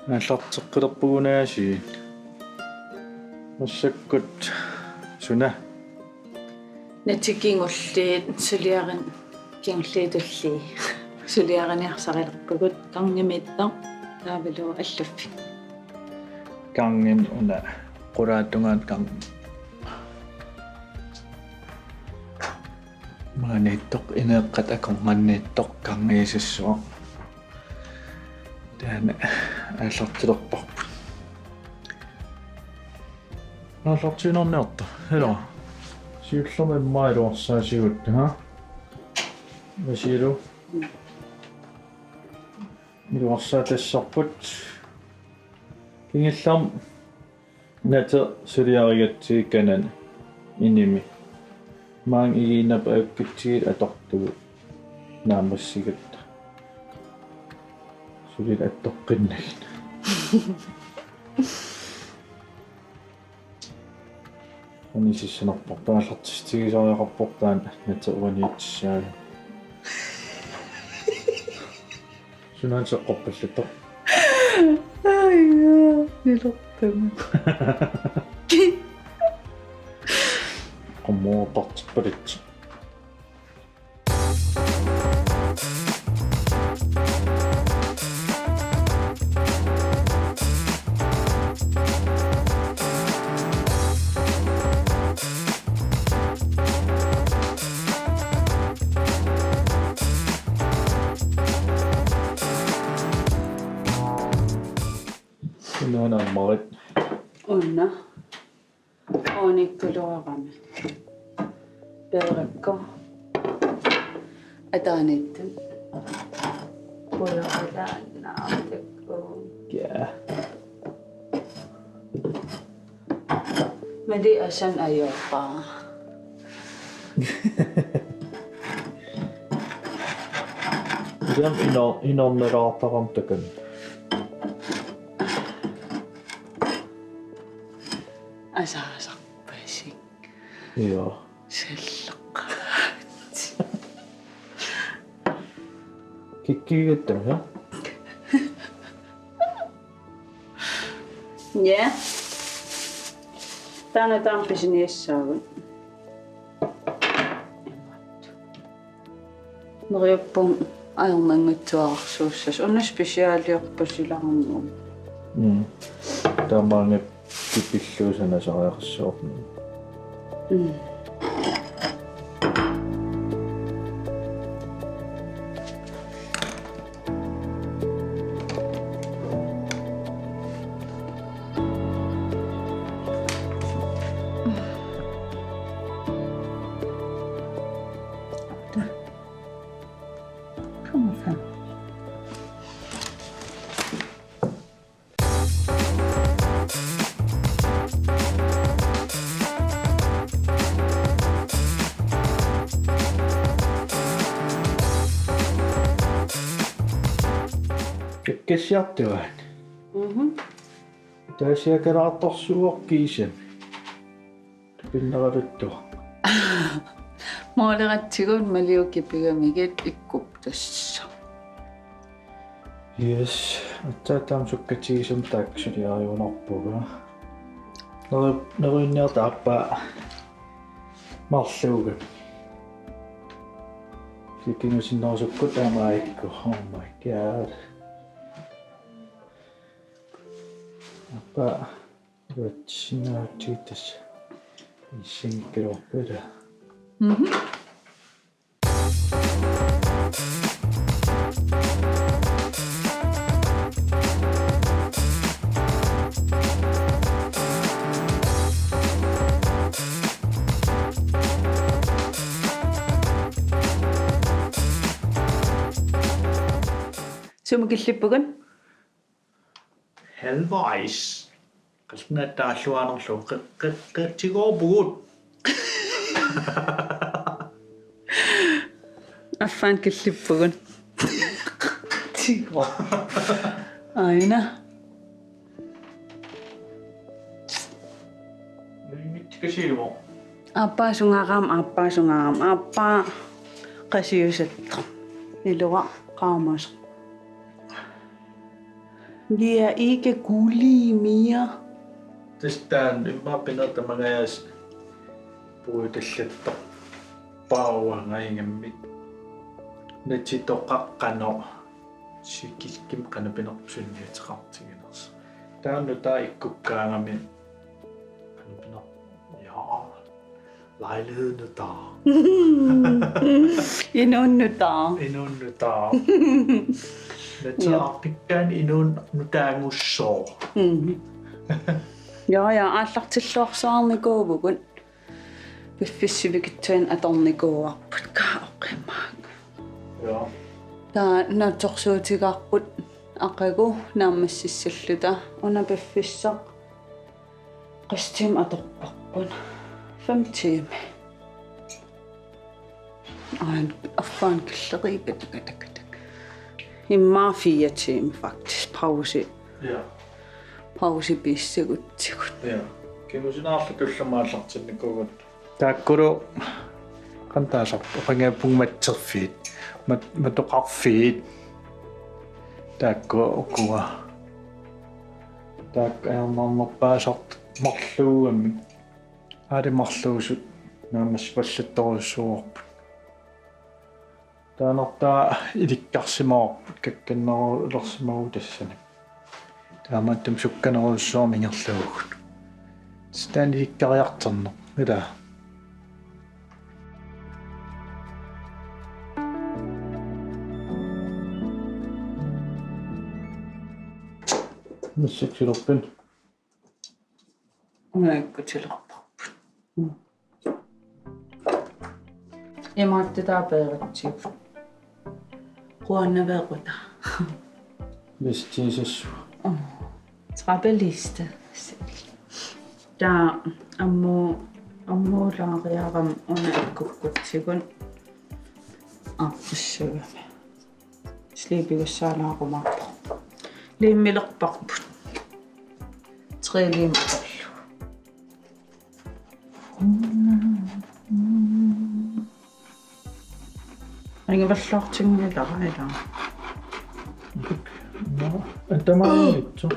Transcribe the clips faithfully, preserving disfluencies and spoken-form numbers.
Aallarteqqilerpugut aasiit. Massakkut suna? Natik kingulliit, suliarin kingulliit tulliit. Suliariniarsarilerpugut, karngimiittoq taavalu allaffik. Karngimi una qulaatungaat karngimi. Maaniittoq ineeqqat akornanniittoq karngiisassuaq. Taanna aallartilerparput. Aallartiinnarniarta. Hela. Siullermik immaqa iluarsaasigut, ha? Masilu. Iluarsaatassarput. Kingullermik nateq suliarigatsigu kanani inimi. Maanga igiinnarput ajukkatsigit atortugut naammassigatta. Suli attoqqinnagit. Anisissanerpoq, aallartissutigisariaqarpoq taanna nateq uaniitissaagut. Sunaana seqqorpallattoq. Aajaa, nilortama. Qummuortartippalatsi. Sunaana ammarit? Una. Unikkaluarami. Peerakku. Ataaniittut. Pulorilaannaartakku. Ja. Mali asan ajoqaa. Jam ino, ino neraataram takan. Asaasarpasik. Joo. Salloqaat. Kikkigattama, ja? Ja. Taanna taama pisiniassaagut. Neriuppunga ajornanngitsuararsuussasoq. Una specialiorpasilaarnguaq. Mm. Taamaanngippat kipilluusanasariaqassaornani. Mm. Come on. Kakkassiartuaat. Mhm. Taasiakalaartarsuuvoq kiisami. Pinneraluttuaq. Mooleratsigut maliuk kipigamigit ikkup tassa. Yes, aatsaat taama sukkatigisumik taakku suliariunarpunga. Neru-, neruinniarta aappaa marluugami. Sikingusinnerusukkut taamaakku. Oh my God. Aappaa. Rutsinautitas. Isinkiluarpara. Mhm. Sumut killippugut? Halvvejs. Qasnaat taalluaanerlu qe-, qe-, qe-, tigoopugut. Affaan killippugut. Tigoo. Aina. Nuimmitikasiivo. Aappaa sungaarama, aappaa sungaarama, aappaa qasiusattoq. Iluaq qaamasoq. De er ikke gullige mere. Tassa taanna immaqa pineq tamangajaasa pujutallattarpara uangaingammik. Natitoqaqqano sikilkim qanoq pinerpoq sunniuteqartiginersoq. Taanna taava ikkukkaangami qanoq pinerpoq. Ja. Lejlighed nutaaq. Inunnutaaq. Inunnutaaq. Nateqartikkaanni inunnutaanngussaaq. Mm. Ja, ja, aallartilluarsaarnikuuvugut. Piffissaq sivikitsuanik atornikuuarput kaaqqimaak. Ja. Taava naatsorsuutigaarput aqagu naammassissalluta una piffissaq. Qassit timer atorparput? Fem timer. Aa, affaan killeqi, tak, tak, tak, tak. Immaqa fire timer faktisk. Pause. Ja. Pause piissagutsigu. Ja. Kingusinaarlu tullumaarlartinnikuugut. Taakkulu qanoq taasarput, oqanngilaq matserfiit, mat-, matoqarfiit. Taakku ukua. Taakku ajornarnerpaasartut marluugamik. Aali marluusut naammassipallattorujussuuarput. Taannartaa ilikkarsimavarput, kakkannerulersimavugut tassani. Taamaattumik sukkanerujussuarmik ingerlavugut. Taanna ilikkariartorneq, ilaa. Massakkut silerpit? Una ikkutilerparput. Imaattutaa peeratsigu. Quannaveequtaa. Listiisassu. Trappeliste. Taava ammu-, ammuulaariarama una ikkukkutsigu aaqqissagami. Sliipigassaalaarumaarpoq. Liimilerparput. Tre liimit atorlugu. Angivallaartinngilara ilaa. Nå, atamaajunngitsoq.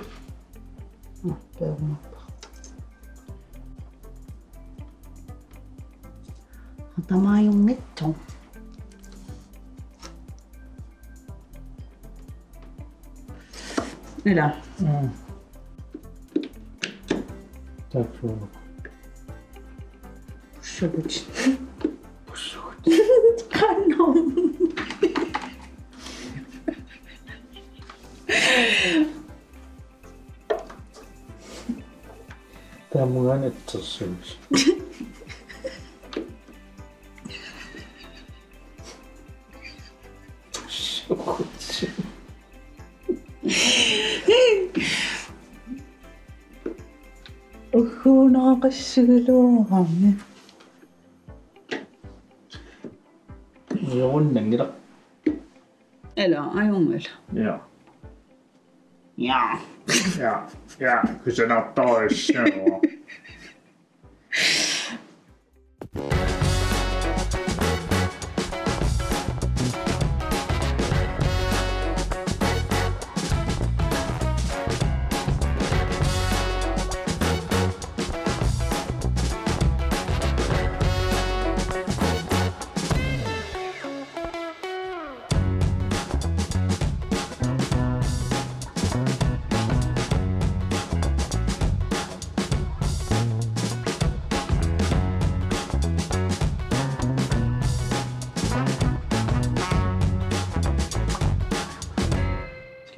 Nå, peerumaarpara. Atamaajunngitsoq. Ilaa. Mm. Taakku. Pussugut. Pussugut. Qanoq. Tamungan atsersuus. Ugguunaaqassigaluarami. Ujorunnanngilaq. Ilaa, ajunngilaq. Ja. Ja. Ja, ja, kusanartorujussuuvoq.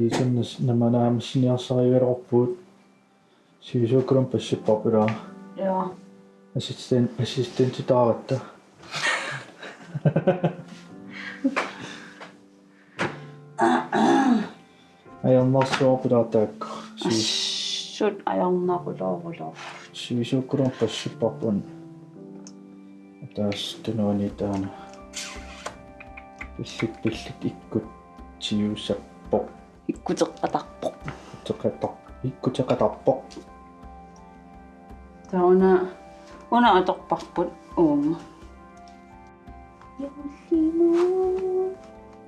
Kiisalu namanaamasiniarsarigaluarpugut. Sivisukkulummi passipparput ilaa. Joo. Assisten-, assistentitaaratta. Ajornarsuarput ilaa taakku. Sivis-, assut ajornaruloorulor. Sivisukkulummi passipparput. Ataaseq tunuani taanna. Pillit, pillit ikkutsiusarpoq. Ikkuteqatarpoq. Ikkuteqatar-, ikkuteqatarpoq. Taava una, una atorparput uunga.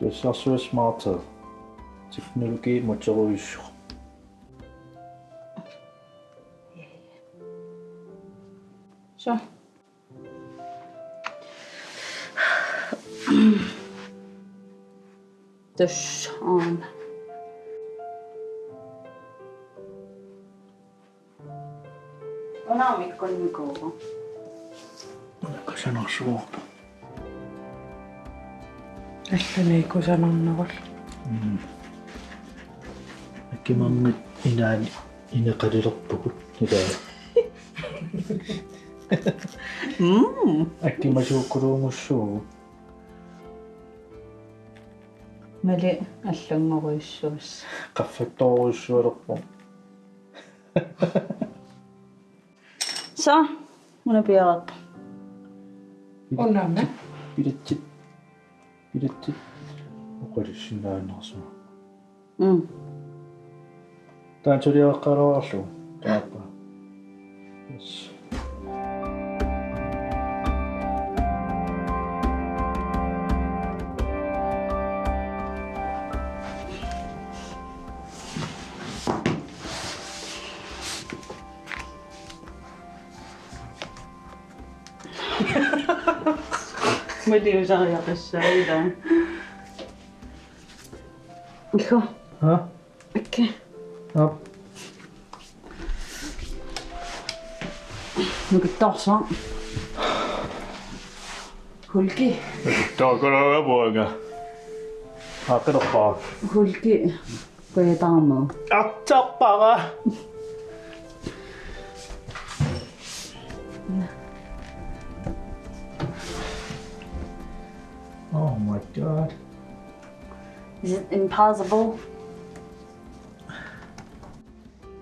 Tassarsuaq smarter. Teknologi motorujussuaq. Så. Tassa aana. Una aamma ikkunnikuuvoq. Una kusanarsuaq. Allanik kusanarneruvoq. Mm. Akimannit inaani ineqalilerpugut ilaa. Mm. Akimasuukkuluunngussuugut. Mali allanngorujussuuvoq. Qaffattoorujussualerpoq. Så, una piareerpoq. Unami. Pilatsit. Pilatsit. Oqalussinnaanersoq. Mm. Taanna suliaqqaalaarlugu. Taappa. Yes. Maliusariaqassaaq ilaa. Iho. Ha? Okay. Aap. Nukittoorsuaq. Hulki. Nukittoorsuaq puanga. Aaqilerpara. Hulki. Kujataarneq. Artarpara. Oh my God. Is it impossible?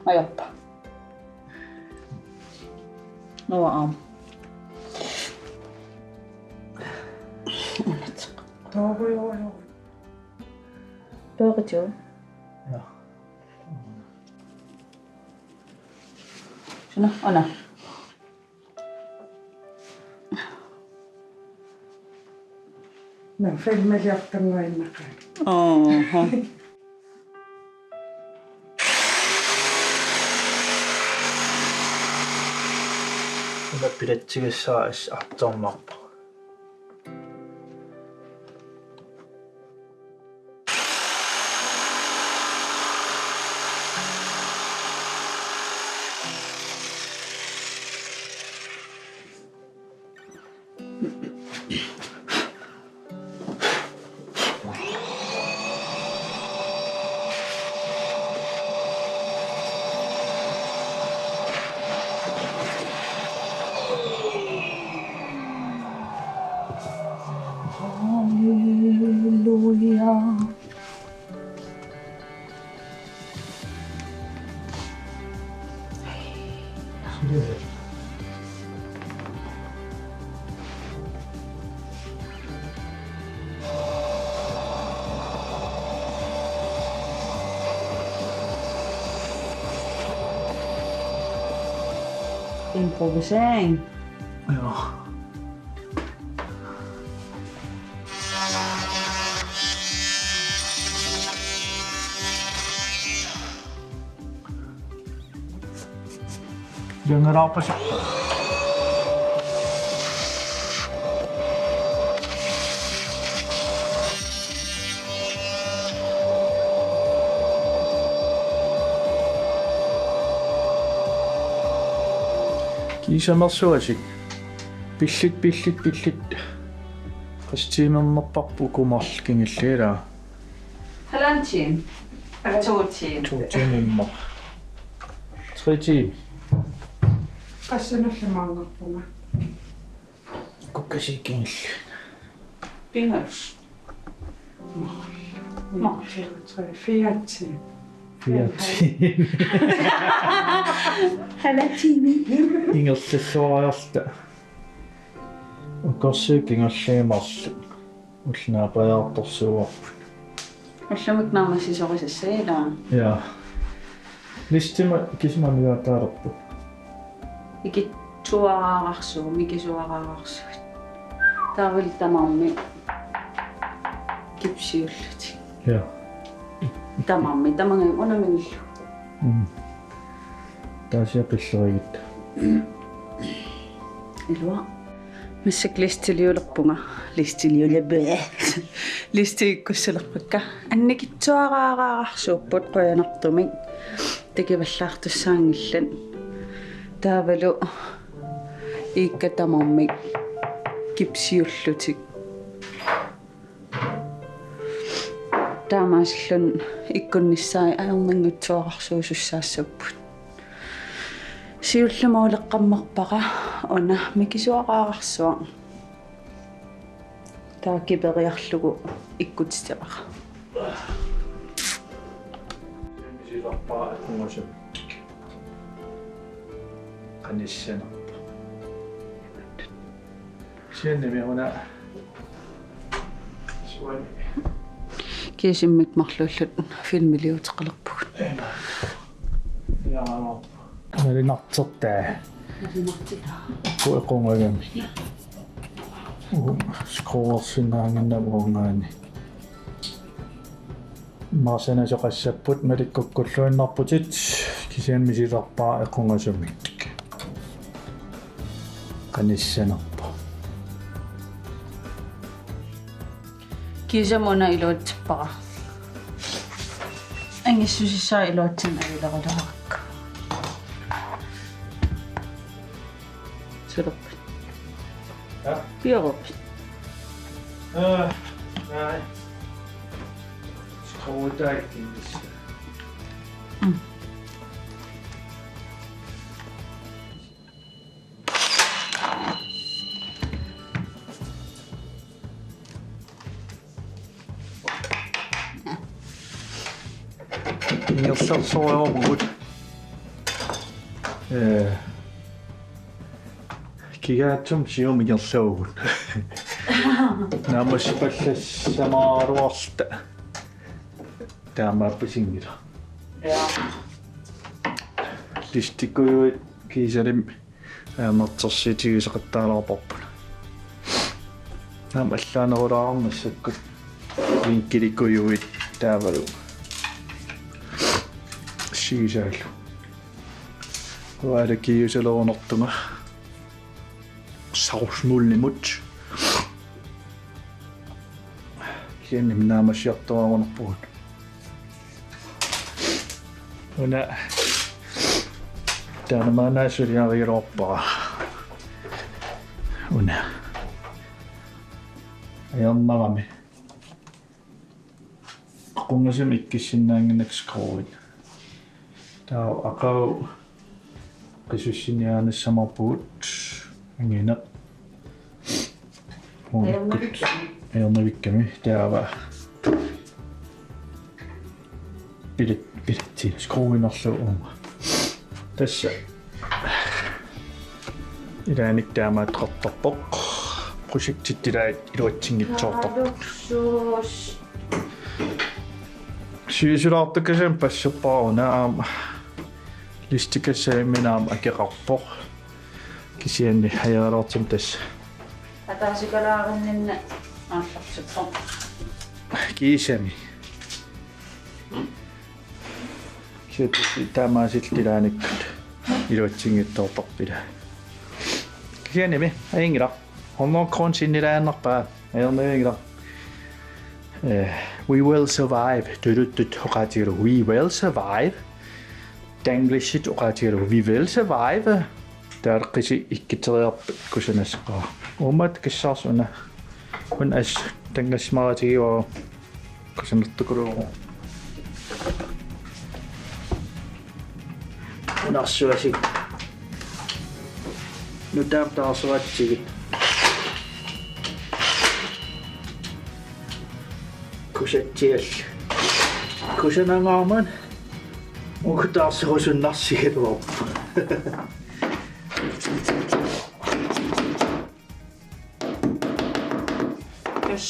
Ajappa. No, um. Toorujorujoru. Toorujorujoru. Ja. Suna, ona. Nå, filmiliortunngorniaqaaq. Oho. Una pilatsigissaaq artarnarpoq. Halleluja. Improvisering. Ja. Jangaraapasi. Kiisamersuasik. Pillit, pillit, pillit. Qassit tiimernerparput uku marluk kingulliit ilaa? Halvanden time. Eller to timer. To timer. Tre timer. Qassit nallimaannarpunga? Kukkasi kingulliit. Pingas. Mål. Mål. Tre, fire timer. Fire timer. Halvanden time. Ingerlalluariarta. Ukorsiut kingulliit marluk. Ulloq naapajaartorsuuarput. Ullumi naammassisorisassaaq ilaa? Ja. Listima kisima amigaataalerput. Ikitsuaraarsuuvoq, mikisuaraarsuuvoq. Taavalu tamarmik kipsiullutik. Ja. Tamarmik, tamangajammik unamminerlu. Mm. Taasiaq pillerigitta. Ilua. Massakkut listiliulerpunga. Listiliulerpunga. Listikkussalerpakka. Annikitsuaraaraarsuupput qujanartumik. Takivallaartussaanngillat. Taavalu iikkat tamarmik kipsiullutik. Taamaasilluni ikkunnissaat ajornanngitsuararsuusussaassapput. Siullermik uleqqammerpara una mikisuaraarsuaq. Taava kiperiarlugu ikkutitavara. Siullerpaaq equngasumik. Qanissanerpoq. Kisiannimi una suani. Kiisimmik marluulluta filmiliuteqalerpugut. Ima. Ima. Malinartortaa. Malinartortaa. Ku equngagami. Uum, skruersinnaannginnama uungaani. Marsana soqassapput malikkukkulluinnarputit kisianni misililerpaaq equngasumik. Qanissanerpoq. Kiisami una iluatsippara. Angissusissaa iluatsinneq ajuleraluarakku. Sulerpit. Ja? Piorupit. Øh, nej. Skruetaikkinnissa. Mm. Ingerlaarsorujussuuvugut. Øh. Kigaatsumik siumut ingerlavugut. Naammassipallassamaraluarluta. Taamaappasinngilaq. Ja. Listikkujuit kiisalimmi ajornartorsiutigisaqattaalaarparput. Aamma allaanerulaarami massakkut. Vinkelikujuit taavalu. Sigisaallu. Uanga kiiusalerunartunga. Savsmullimut. Kisianni naammassiartuaarunarpugut. Una. Taanna maanna suliarigaluarpara. Una. Ajornarami. Equngasumik ikkissinnaannginnakku skruit. Taava aqagu qisussiniaanassamarpugut angineq. Uunga ajornavikkami. Ajornavikkami taava. Bilet, bilet, skruinerlu uunga. Tassa. Ilaanni taamaattoqartarpoq. Projektit ilaat iluatsinngitsoortarput. Luksus. Sivisulaartukkasumik passerpara una aamma. Listikassaminnik aamma akeqarpoq. Kisianni hajalaartumik tassa. Ataasikalaarinninni aallartippoq. Kiisami. Kisianni taamaasilluta ilaannikkut iluatsinngitsoortarput ilaa. Kisiannimi ajunngilaq. Hundrede kroner sinnilaannarpaa. Ajornavianngilaq. Eh, we will survive. Tuluttut oqaatigalugu we will survive. Danglishit oqaatigalugu we will survive. Taava qisui ikkuteriarpat kusanassaaq. Uummaat kissaarsi una. Kun as tangassimaaratigiuara. Kusanartukuluuvoq. Unarsuasik. Nutaamik taarseratsigit. Kusatsial. Kusanangaarmat. Uku taarserusunnarsigaluarpoq. Yes.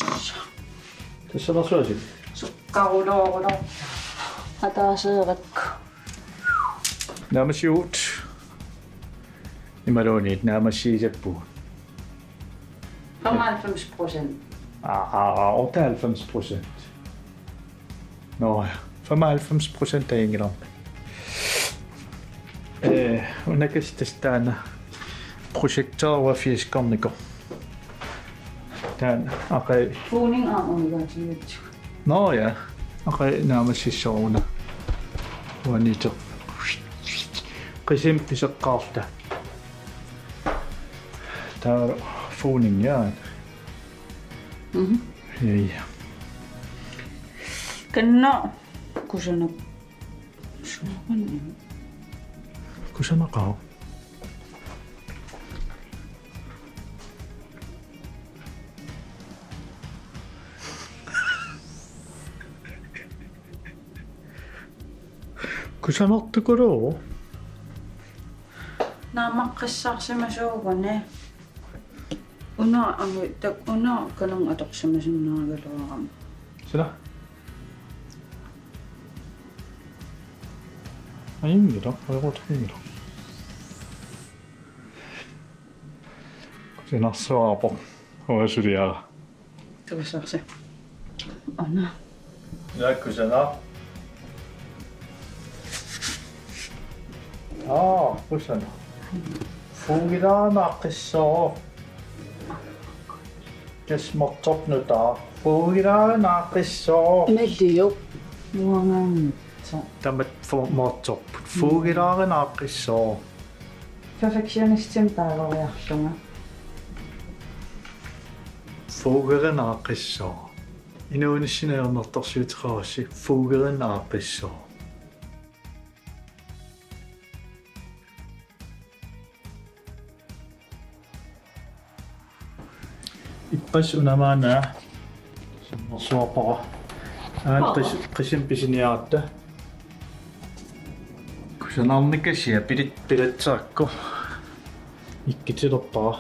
Tassa unarsuasik. Sukkaruloorulor. Ataaseerakku. Naammassivugut. Imaluunniit naammassiisappugut. Femoghalvfems procent. Aa, aa, aa, otteoghalvfems procent. Nå, femoghalvfems procent ajunngilarmi. Øh, unakassi tassa taanna. projekter uanga fiaskornikoq. Taanna aqai. Fuuning aamma umigaatigiutsu. Nå ja. Aqai naammassissoruna. Uanitsoq. Qisim piseqqaarta. Taava fuuning ja. Mhm. Ja, ja. Kanna kusanak. Suupan. Kusanaqaaq. Kusanartukuluuvoq. Naammaqqissaarsimasuuguni. Una, anu, tak, una kanang atorsimasunnaraluarama. Sila. Ajunngilaq, ajoquteqanngilaq. Kusanarsuarpoq. Uanga suliara. Tuusaarsi. Ana. Ja, kusanaq. Aa, kusanaq. Fuugilaarinaaqqissooq. Tassa Motop nutaaq. Fuugilaarinaaqqissooq. Naliuk. Uangaanngitsoq. Tamatta fu-, Motop. Fuugilaarinaaqqissooq. Perfektionistimik taaleriarlunga. Fuugilaarinaaqqissooq. Inuunissinni ajornartorsiuteqarussi fuugilaarinaaqqissooq. Ippassaq una maanna sermersuarpara. Aana qis-, qisim pisiniaratta. Kusanarnikuusiaq pilit-, pilatserakku. Ikkitilerpara.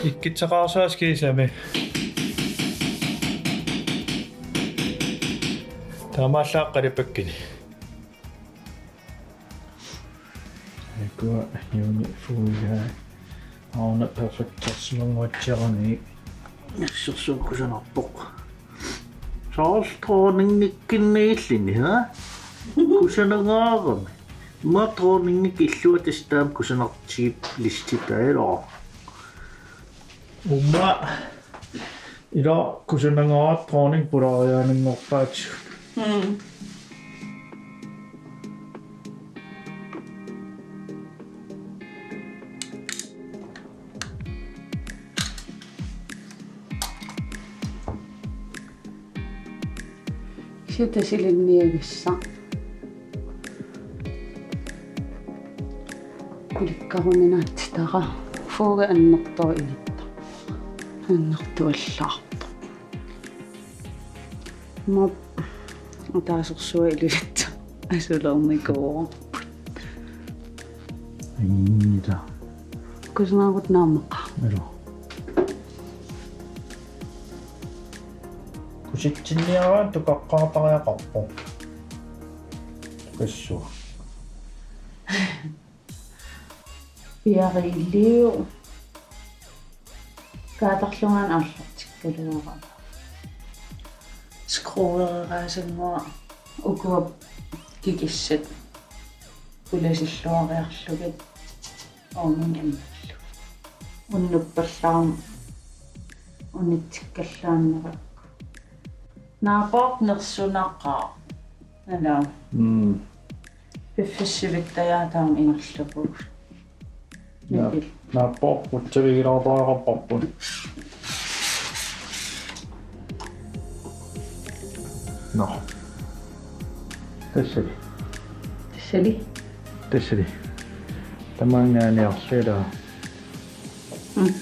Ikkitseqarsuaq kiisami. Taamaallaat qalipakkini. Akua juuni fuja. Auna perfektorsimannguatsiarani. Assersuut kusanarpoq. Soorlu dronninngikkunniilluni, ha? Kusanangaarami. Immaqa dronninngikkullugu tassa taama kusanartigipput listitaalo. Uuma ila kusanangaarami dronning pulaariaananngorpaatigut. Mm. Siuta silinniagissa. Ilikkaruminaatitara. Fuga annertooq ilippa. Annertuallaarpoq. Map ataasersuaq ililitsa. Asulernikuuvoq. Inngila. Kusanarut naammaqa. Ilo. Kusitsinniaraanni tukaqqaartariaqarpoq. Tukassua. Piareerliuk. Kaatarlungaanut aallartikkaluarama. Skruereraasannguaq ukua kikissat pulasilluariarlugit. Ooming immallu. Unnuppallaarmat unitsikkallaannerakku. Naapoq nersunaqaaq. Ala. Mm. Piffissaq sivittajaataaq ingerlavugut. Na-, Mikil. Naapoq utsavigilaartariaqarparput. Nå. Tassali. Tassali. Tassali. Tamaanngaanniit arlaat. Mm.